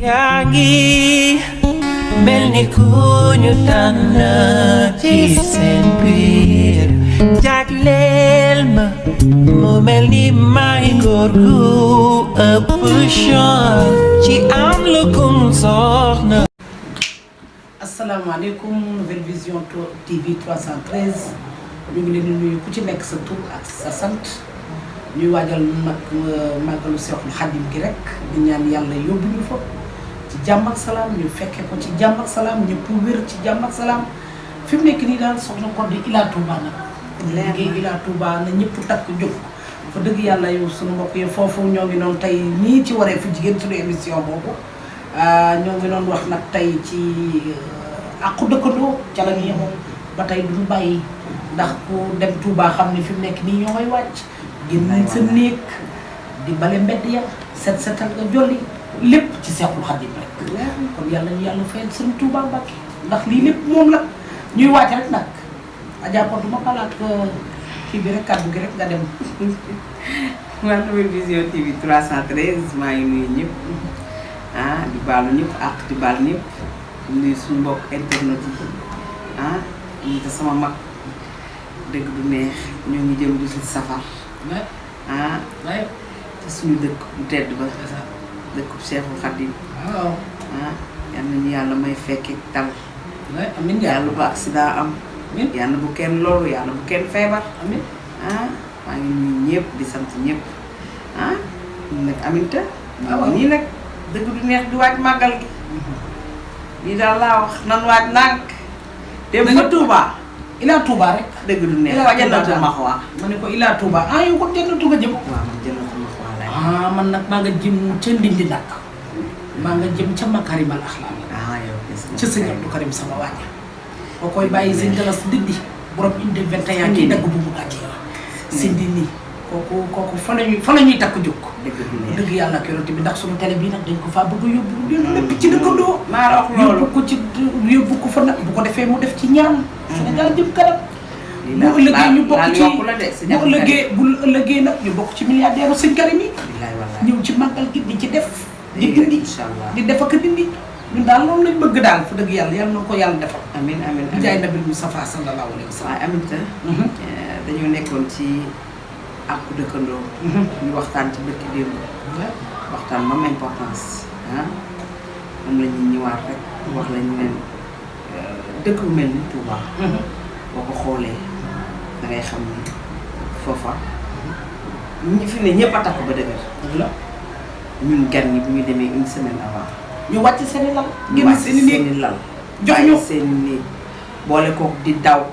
yaa ngi mel ni ku ñu tànn ci seen biir jagleel ma mu mel ni may góor gu ëpp chance ci am lu kum soxna. asalaamaaleykum Nouvelle Vision TV 313 ñu ngi leen di nuyu ku ci nekk sa tur ak sa sant ñuy waajal nag màggalu Seexul Xadim gi rek di ñaan yàlla yóbbu ñu fa ci jàmm ak salaam ñu fekke ko ci jàmm ak salaam ñëpp wér ci jàmm ak salaam fi mu nekk nii daal soxna Codé Ila Touba nag. léegi Ila Touba na ñëpp takk jóg fa dëgg yàlla yow sunu mbokk yi foofu ñoo ngi noonu tey nii ci waree fu jigéen suñu émission boobu ñoo ngi doon wax nag tey ci àqu dëkkandoo ca la ñu yemoon ba tey duñu bàyyi ndax ku dem Touba xam ne fi mu nekk nii ñoo ngay wàcc génn sa néeg di bale mbedd ya set setal nga jolli lépp ci Seexul Xadim rek kon yàlla ñu yàlla fayal seen Touba Mbàkke ndax lii lépp moom la ñuy wàcc rek nag Adja Codé duma xalaat kii bi rek kàddu gi rek nga dem. waa Nouvelle Vision TV 313 maa ngi nuyu ñëpp di baalu ñëpp ak di baal ñëpp nuyu suñu mbokk internet yi ñu te sama mag dëgg du neex ñoo ngi jëm di safar te suñu dëkk bu tedd ba dëkkub Seexul Xadim waaw yal nañu yàlla may fekke tal amiin yàlla bu accident am yàlla bu kenn loolu yàlla bu kenn feebar amiin maa ngi nuyu ñëpp di sant ñëpp ñu nag aminta ñii nag dëgg du neex di waaj màggal gi lii daal laa wax nan waaj nànk dem fa Touba Ila Touba rek dëgg du neex Ila fa Jannatul Maxwa ma ne ko Ila Touba yow ko Jannatul nga jëm waaw man Jannatul Maxwa laay man nag maa nga jëm ca Ndindi nag maa nga jëm ca Makarimal Axlaaq yow ca sëñ Abdou Karim sama waaja boo koy bàyyi sëñ Galas Ndindi borom indi 21 kii dagg bu mu gàcce si Ndindi kooku fa la ñuy takk jóg dëgg yàlla ak yonent bi ndax suñu télé bii nag dañ ko faa bëgg a yóbbu lépp ci dëkkandoo maa la wax loolu yóbbu ko ci yóbbu ko fa nag bu ko defee mu def ci ñaan Sénégal jëm kanam bu ëllëgee ñu bokk ci bu ëllëgee nag ñu bokk ci milliardaire sëñ Karim yi ñëw ci màggal gi di ci def di dindi di def ak dindi ñun daal loolu lañ bëgg daal fa dëgg yàlla yàlla na ko yàlla defal amiin amiin di jaay nabil Mustafa sallallahu alayhi wa sallam waaye aminta dañoo nekkoon ci àqu dëkkandoo ñu waxtaan ci bëkki démb waxtaan ba am importance moom la ñuy ñëwaat rek wax la ñu leen dëkk bu mel ni Touba boo ko xoolee da ngay xam ni foofa ñi fi ne ñëpp a takk ba dëgër ñun gan ñi bu ñu demee une semaine avant ñu wàcc seen i lal génn seen i néeg lal jox ñu seen i néeg boole kook di daw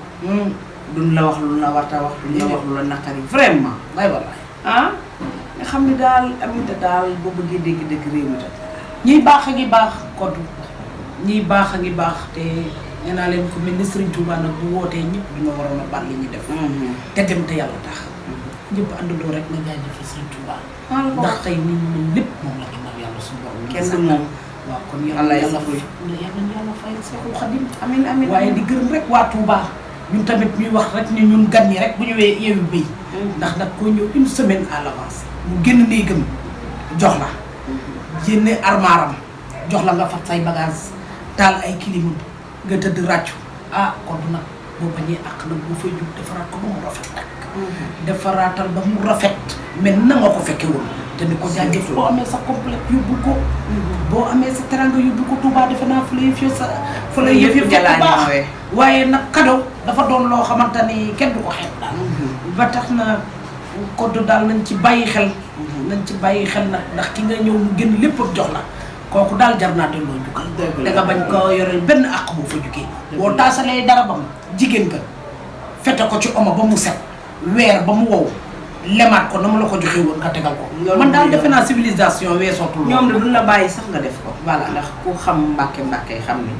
duñ la wax lu la warta wax duñ la wax lu la naqari vraiment waay wallaay nga xam ne daal amita daal boo bëggee dégg-dégg réew mi tam ñiy baax a ngi baax Codé ñiy baax a ngi baax te nee naa leen ko mel ni Serigne Touba nag bu wootee ñëpp dina waroon a baal li ñu def te dem te yàlla tax ñëpp àndandoo rek nga jaajëfal Serigne Touba ndax tey nit ñi mën lépp moom la ginnaaw yàlla suñu borom kenn du moom waaw kon yàlla yàlla fay Seexul Xadim amiin amiin waaye di gërëm rek waa Touba ñun tamit ñuy wax rek ni ñun gan ñi rek bu ñëwee yeewu béy ndax nag koo ñëw une semaine à l'avance mu génn néegam jox la génne armaaram jox la nga fat say bagage taal ay kilimam nga tëdd ràccu kon nag boo bañee àq nag boo fay jug defaraat ko ba mu rafet nag defaraatal ba mu rafet mais na nga ko fekke woon te ni ko jaajëf boo amee sa complet yóbbul ko boo amee sa teranga yóbbul ko Touba defe naa fa la yëf sa fa la yëf yëf baax waaye nag cadeau dafa doon loo xamante ni kenn du ko xeeb daal ba tax na Codé daal nañ ci bàyyi xel nañ ci bàyyi xel nag ndax ki nga ñëw mu génn lépp jox la kooku daal jar naa delloo jukkal da nga bañ ko yoreel benn àq boo fa jugee boo taasalee dara bam jigéen nga fete ko ci omo ba mu set weer ba mu wow lemaat ko na mu la ko joxee woon nga tegal ko man daal defe naa civilisation weesootul ñoom de duñ la bàyyi sax nga def ko voilà ndax ku xam mbàkke xam ni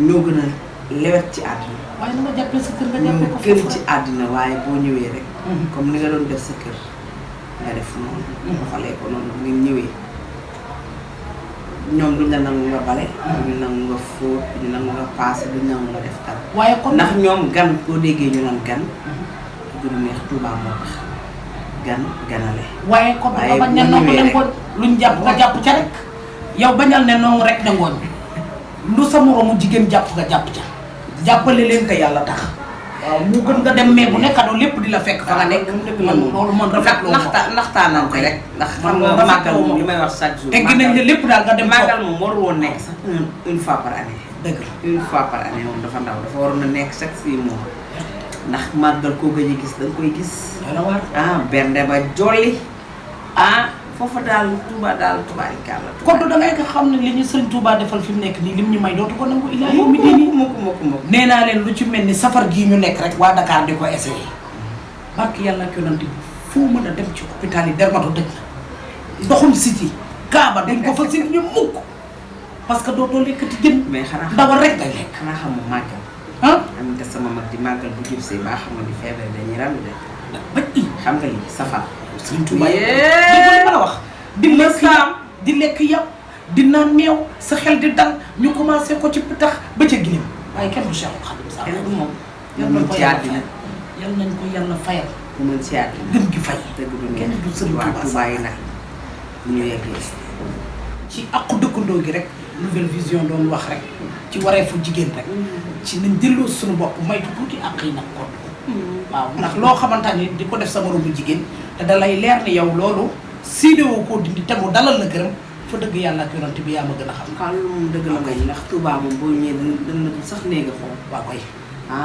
ñoo gën a lewet ci àddina waaye na nga jàppee sa kër nga jàppee ko gën ci àddina waaye boo ñëwee rek comme ni nga doon def sa kër nga def noonu doxalee ko noonu ngeen ñëwee ñoom duñ la nangu nga bale duñu nangu nga fóot duñu nangu nga paase duñu nangu nga def dara waaye comme ndax ñoom gan boo déggee ñu naan gan gënu neex Touba moo tax gan ganale waaye comme ba bañ ne noo ko leen ko luñ jàpp nga jàpp ca rek yow bañal ne noonu rek na ngoon lu sa moromu jigéen jàpp nga jàpp ca jàppale leen te yàlla tax waaw mu gën nga dem mais bu nekkadoo lépp di la fekk fa nga nekk man loolu man rafetlu naxtaanante rek ndax xam nga màggal moom li may wax chaque jour tegg nañ la lépp daal nga dem màggal moom warul woon nekk sax une fois par année dëgg la une fois par année moom dafa ndaw dafa waroon a nekk chaque 6 mois ndax màggal koo gëj a gis da nga koy gis bernde ba jolli foofa daal Touba daal tubaarikàlla kon da ngay ko xam ne li ñu sëñ Touba defal fi mu nekk nii lim ñu may dootu ko nangu ilaa yow mi diini mukk nee naa leen lu ci mel ni safar gii ñu nekk rek waa Dakar di ko essayé barke yàlla ak yonante bi foo mën a dem ci hôpital yi dermato dëj na ndoxum siti kaaba dañ ko fa si ñu mukk parce que dootoo lekkati jën mais xanaa ndawal rek ngay lekk xanaa xam nga màggal am te sama mag di màggal bu jub see baa xam nga di feebar dañuy rànd de ba xam nga li safar sëñ Touba li ma la wax di lekk yàpp di naan meew sa xel di dal ñu commencé ko ci pitax ba ca gileem waaye kenn du Cheikh Khadim Sa kenn du moom yal nañ ko yàlla fayal yal nañ ko yàlla fayal ku mën ci àddina gën gi fay dëgg du kenn du sëñ Touba Touba yi nag ñu yeggee ci àqu dëkkandoo gi rek nouvelle vision doon wax rek ci wareefu jigéen rek ci nañ delloo suñu bopp maytu tuuti àq yi nag kon waaw ndax loo xamante ni di ko def sa moromu jigéen te da lay leer ni yow loolu siidewoo koo dindi te mu dalal la gërëm fa dëgg yàlla ak yonent bi yaa ma gën a xam waaw loolu moom dëgg la ngay ndax Touba moom boo ñëwee dañ la sax néeg a xool waa koy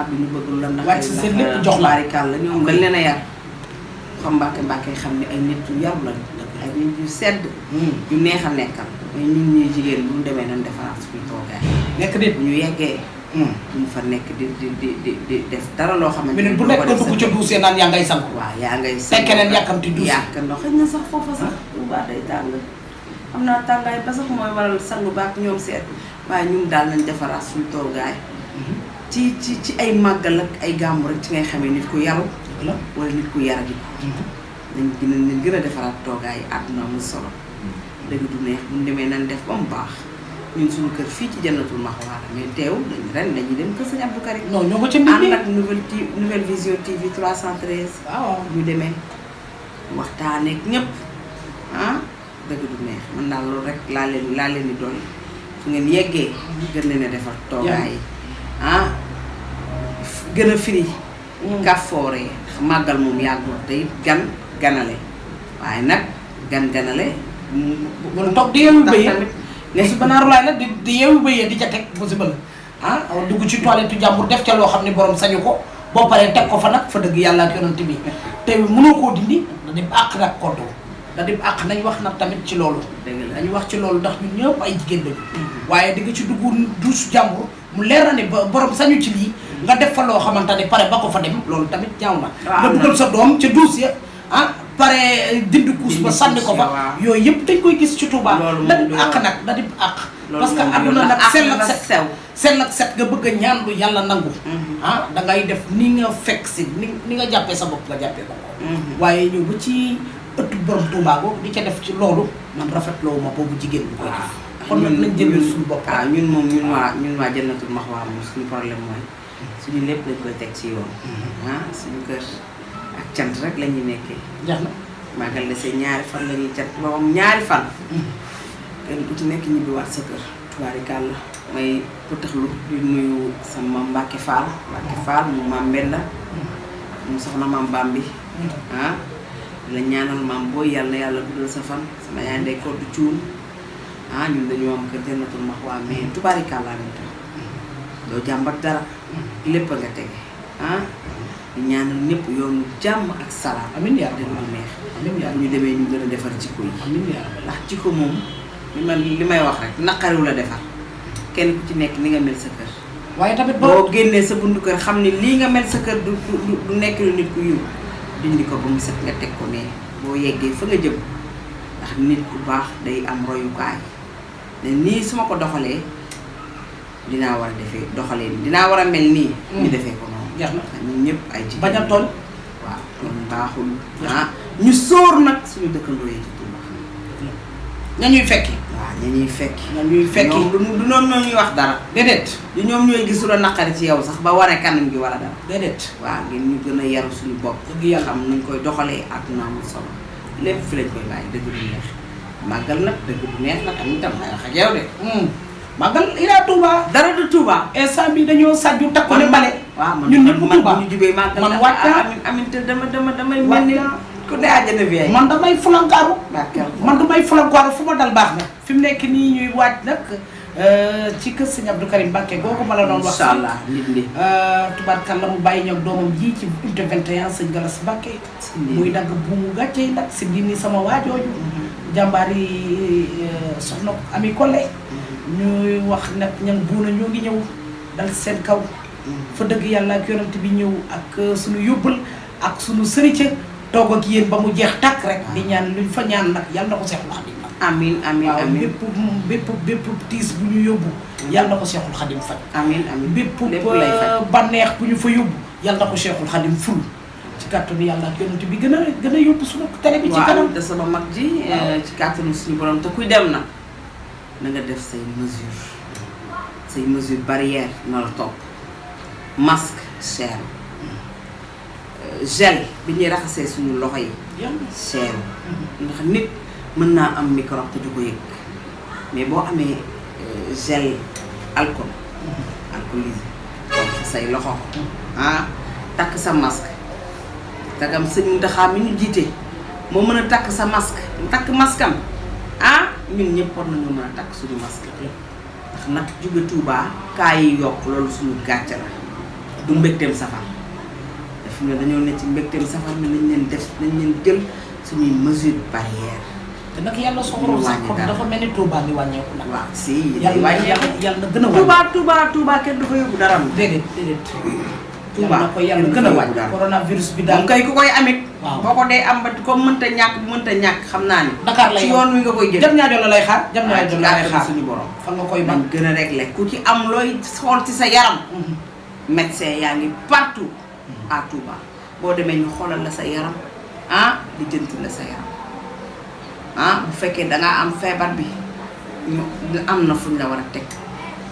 bi ñu bëgg la ndax wàcc seen lépp jox la barikàl la ñoom dañ leen a yar xam mbàkke xam ne ay nit yu yaru lañ ay nit yu sedd yu neex a nekkal mais ñun ñuy jigéen bu ñu demee nañ defaraat suñu toogaay nekk nit bu ñu yeggee duñ fa nekk di def dara loo xamante ne bu nekk nga dugg ca duusee naan yaa ngay sangu waaw yaa ngay te keneen yàkkamti duus yàkk ndox xëy na sax foofa sax Touba day tàng am naa tàngaay ba sax mooy waral sangu baak ñoom seet waaye ñun daal nañ defaraat suñu toogaay ci ay màggal ak ay gàmmu rek ci ngay xamee nit ku yaru wala nit ku yara di ko nañ gën a defaraat toogaay àdduna amul solo dëgg du neex buñ demee nañ def ba mu baax ñun suñu kër fii ci Jannatul Mahwa mais teew ren dañuy dem kër Sëñ Abdou Karim non ñoo ko ca mbir mi ànd ak nouvelle vision TV 313 waaw ñu demee waxtaaneek ñëpp dëgg du neex man daal loolu rek laa leen di dolli su ngeen yeggee gën leen a defar toogaay yi gën a firi kafooree màggal moom yàggul te it ganale waaye nag ganale mun toog di yeewu bëyee nga si banaaru laay la di yeewu bëyee di ca teg musiba la dugg ci toilette jàmbur def ca loo xam ne borom sañu ko boo paree teg ko fa nag fa dëgg yàlla ak yonent bi te mënoo koo dindi da dem àq nag koddu da dem àq nañ wax nag tamit ci loolu dañu wax ci loolu ndax ñun ñëpp ay jigéen lañu waaye di nga ci dugg douche jàmbur mu leer na ne borom sañu ci lii nga def fa loo xamante ne pare ba ko fa dem loolu tamit ñaaw na nga dugal sa doom ca douche ya pare dindi kuus ba sànni ko fa yooyu yëpp dañ koy gis ci Touba da di àq nag da di àq parce que àdduna nag sell ak set nga bëgg a ñaan lu yàlla nangu da ngay def ni nga fekk si ni nga jàppee sa bopp nga jàppee ko waaye ñëw ba ci ëttu borom Touba boobu di ca def ci loolu man rafetloo ma boobu jigéen bu koy def kon nag nañ jëndal suñu bopp ñun moom ñun waa Jannatul Mahwa moom suñu problème mooy suñu lépp dañ koy teg ci yoon suñu kër ak cant rek la ñuy nekkee. jeex na màggal la see ñaari fan la ñuy cant ba moom ñaari fan. kenn ku ci nekk ñibbiwaat sa kër. tubaarikàlla may pëtëxlu di nuyu sama Mbacke Fall mu maam Mbenda. mu soxna maam Bambi. la ñaanal maam booy yàlla guddal sa fan sama yaay ndey ko du cuun ñun dañoo am kër Jannatul Mahwa mais tubaarikàlla doo jàmbat dara. lépp nga tege di ñaanal ñëpp yoonu jàmm ak salaam. amiin yaa dëgg lu neex. amiin yaa ñu demee ñu gën a defar jikko yi. amiin yaa ndax jikko moom li may wax rek naqariwu la defar kenn ku ci nekk ni nga mel sa kër. waaye tamit boo génnee sa buntu kër xam ne lii nga mel sa kër du nekk lu nit ku yiw dindi ko ba mu set nga teg ko ne boo yeggee fa nga jëm ndax nit ku baax day am royukaay ne nii su ma ko doxalee dinaa war a mel nii. ñu defee ko noonu. jeex na ñun ñëpp ay jigéen bañ a toll. waaw toll baaxul. ñu sóor nag suñu dëkkandoo yi ci Touba. ña ñuy fekki. waaw ña ñuy fekki. ña ñuy fekki du ñoom ñoo ñuy wax dara. déedéet. du ñoom ñooy gis lu la naqari ci yow sax ba wane kanam gi war a dara. déedéet. waaw ngeen ñu gën a yaru suñu bopp. dëgg yàlla xam nuñ koy doxalee àdduna amul solo lépp fi lañ koy bàyyi dëgg lu neex màggal nag dëgg bu neex nag am itam may wax ak yow de. màggal Ila Touba. dara du Touba. instant bi dañoo sàjju takku ne bale. waaw man ñun ñëpp Touba bu ñu jubee màggal man wàcc naa amin te damay mel ni ku ne àjjana bi ay. man damay fulankaaru. man damay fulankaaru fu ma dal baax na. fi mu nekk nii ñuy wàcc nag ci kër sëñ Abdou Karim Mbacké googu ma la doon wax. incha allah nit ñi. tubaarkàlla mu bàyyi ñoog doomam ji ci unité 21 sëñ Galas Mbacké. muy dagg buumu gàcce yi nag si dini sama waajooju. jàmbaar yi soxna Ami Collé. ñuy wax nag ñang buuna ñoo ngi ñëw dal seen kaw. fa dëgg yàlla ak yonent bi ñëw ak suñu yóbbal ak suñu sëriñ toog ak yéen ba mu jeex tàkk rek. di ñaan luñ fa ñaan nag yàlla na ko Seexul Xadim. amiin amiin amiin bépp tiis bu ñu yóbbu. yàlla na ko Seexul Xadim faj. amiin amiin bépp lépp lay faj. bànneex bu ñu fa yóbbu yàlla na ko Seexul Xadim ful. ci kàttanu yàlla ak yonent bi gën a yóbbu suñu télé bi ci kanam. waaw te sama mag ji. ci kàttanu suñu borom te kuy dem na. na nga def say mesure barrière na la topp masque cher gel bi ñuy raxasee suñu loxo yi cher ndax nit mën naa am microbe te du ko yëg mais boo amee gel alcoolisé topp say loxo takk sa masque tagam sëñ Mountakha mi ñu jiite moo mën a takk sa masque takk maskam ñun ñëpp war nañoo mën a takk suñu masque ndax nag jóge Touba kaa yi yokk loolu suñu gàcce la du mbégteem safar daf ne dañoo ne ci mbégteem safar mi nañ leen jël suñuy mesure barrière te nag yàlla soxorul sax kon dafa mel ni Touba mi wàññeeku nag. waaw si yàlla na gën a wàññi Touba kenn dafa yóbbu dara am déedéet Touba na ko yàlla gën a wàññi coronavirus bi daal moom kay ku koy amit waaw boo ko dee am ba comme mënta ñàkk xam naa ni Dakar lay ci yoon wi nga koy jël jam ñaajo la lay xaar jam ñaajo la lay xaar suñu borom fa nga koy man gën a régler ku ci am looy xool ci sa yaram médecin yaa ngi partout à Touba boo demee ñu xoolal la sa yaram di jënti la sa yaram bu fekkee dangaa am feebar bi ñu am na fuñ la war a teg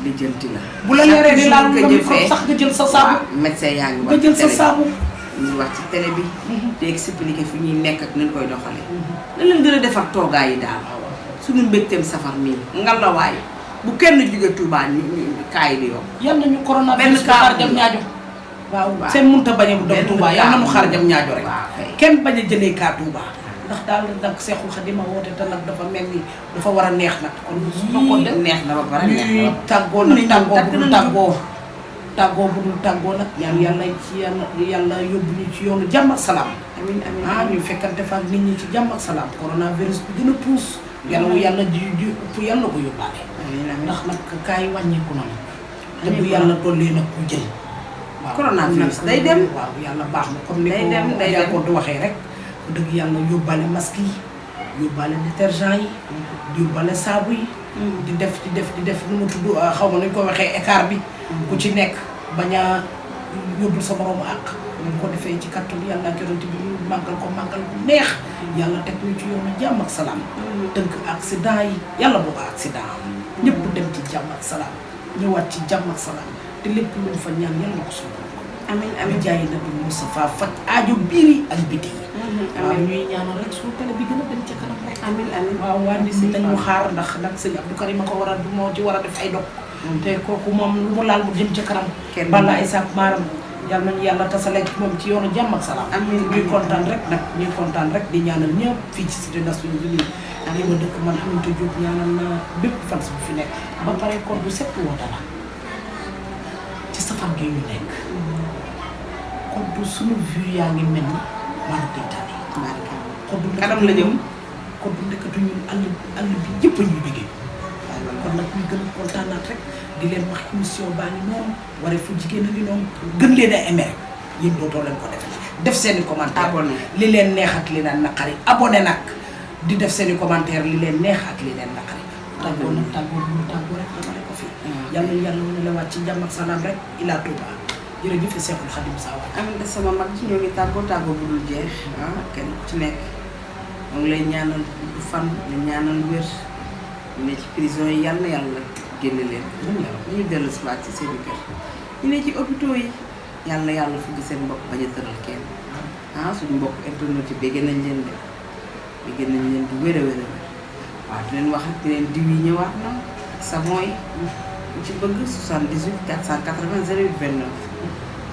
li jënti la bu la leeree ni laal nga microbe sax nga jël sa saabu médecin yaa ngi nga jël sa saabu ñu wax ci télé bi di expliquer fi ñuy nekk ak ni ñu koy doxalee na leen gën a defar toogaay yi daal suñu mbégteem safar mii ngalawaay bu kenn jóge Touba ñu kaay di yokk yal nañu coronavirus bi xaar jam ñaajo waaw seen munta bañ a dem Touba yal nañu xaar jam ñaajo rek kenn bañ a jëlee kaa Touba ndax daal nag Seexul Xadim woote te nag dafa mel ni dafa war a neex nag kon su ma ko def neex na ba pare neex na ñuy tàggoo nag tàggoo bu dul tàggoo nag ñaan yàlla yóbbu ñu ci yoonu jàmm ak salaam amiin amiin ñu fekkante fa ak nit ñi ci jàmm ak salaam coronavirus bi gën a puus yàlla ji ëpp yàlla ko yóbbaale ndax nag kaay wàññeeku na nag te bu yàlla dollee nag ku jël waaw coronavirus day dem waaw yàlla baax na comme ni ko Adja Codé waxee rek dëgg yàlla yóbbaale masque yi yóbbaale détergent yi yóbbaale saabu yi di def nu mu tudd xaw ma nañu ko waxee écart bi ku ci nekk bañ a yóbbul sa borom àq bu ko defee ci kàttan yàlla ak yonent bi ñu màggal ko màggal bu neex yàlla teg ñu ci yoonu jàmm ak salaam tënk accident yi yàlla boo ko accident ñëpp dem ci jàmm ak salaam ñëwaat ci jàmm ak salaam te lépp luñ fa ñaan yàlla ko suñu amiin amiin jaay na bi Moustapha faj aajo biir yi ak biti yi waaw ñuy ñaanal rek suñu télé bi gën a dem ca kanam rek amiin amiin waaw waa nit ñi dañu xaar ndax nag sëñ Abdou Karim a ko war a moo ci war a def ay dog te kooku moom lu mu laal mu jëm ca kanam bala Isaac Maram yàlla nañu yàlla tasaleeg moom ci yoonu jàmm ak salaam ñuy kontaan rek nag ñuy kontaan rek di ñaanal ñëpp fii ci cité nationale bi lii ma dëkk man Aminata Diop ñaanal na bépp fans bu fi nekk ba pare kon du sepp woote la ci safar gi ñu nekk kon du suñu vue yaa ngi mel ni maanaam daytaal yi kon du kanam la jëm kon du nekkatu ñun àll bi yëpp a ñuy bëggee kon nag ñu gën a kontaanaat rek di leen wax émission baa ngi noonu waree fu jigéen a ngi noonu gën leen a aimé rek yéen dootoo leen ko defee def seen i commentaire abonné li leen neex ak li leen naqari abonné nag di def seen i commentaire li leen neex ak li leen naqari tàggoo nag tàggoo rek dama ko fi yàlla yàlla wane la waat ci jàmm ak salaam rek Ila Touba jërëjëf Seexul Xadim Sawa am na sama mag ci ñoo ngi tàggoo bu dul jeex kenn ku ci nekk moo ngi lay ñaanal du fan la ñaanal wér ñu ne ci prison yi yàlla na yàlla génne leen ñu dellu si waat ci seen i kër ñu ne ci hôpitaux yi yàlla yàlla fugg seen bopp bañ a tëral kenn suñu mbokk internet yi bégg nañ leen de bégg nañ leen du wér a wér a wér waaw di leen wax rek di leen diw yi ñëwaat na ak savon yi ku ci bëgg 78 480 08 29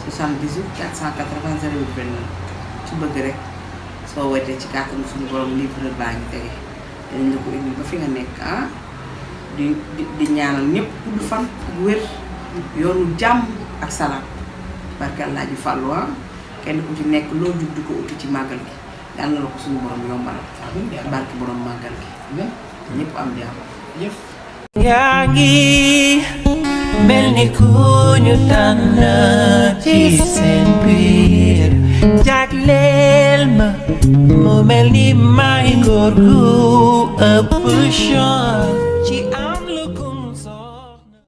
78 480 08 29 ci bëgg rek soo wootee ci kàttanu suñu borom livreur baa ngi tege dinañ la ko indi ba fi nga nekk di ñaanal ñëpp gudd fan ak wér yoonu jàmm ak salaam barke Alaaji Fàllu kenn ku ci nekk loo jug di ko uti ci màggal gi yàlla na la ko suñu borom yombalal barke borom màggal gi ñëpp am jàmm yëf yaa ngi mel ni ku ñu tànn ci seen biir jagleel ma mu mel ni may góor gu ëpp chance